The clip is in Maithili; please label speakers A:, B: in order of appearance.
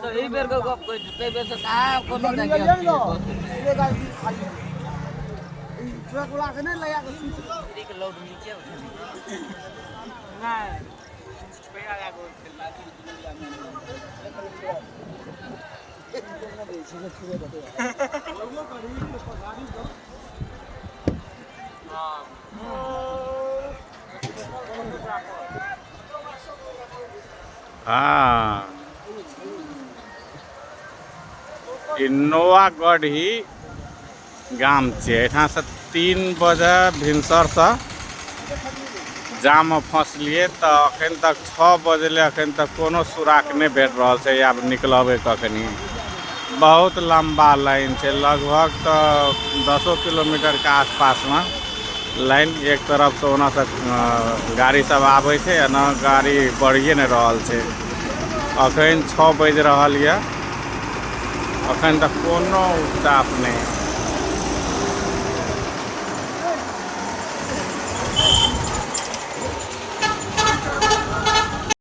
A: एहि बेर के गप कहै छी ताहि बेर से कहाँ कोनो नहि
B: हाँ, ई नौआगढ़ी गाम छियै। एहिठामसँ 3 बजे भिनसरसँ जाममे फँसलियै तऽ अखन तक 6 बजलै, अखन तक कोनो सुराक नहि भेट रहल छै। आब निकलबै कखनी? बहुत लम्बा लाइन छै, लगभग तऽ 10 किलोमीटरके आसपासमे लाइन। एक तरफसँ ओनासँ गाड़ी सब आबै छै, एना गाड़ी बढ़िए नहि रहल छै। अखन 6 बाजि रहल यऽ, अखन तक कोनो उपचाप नहि।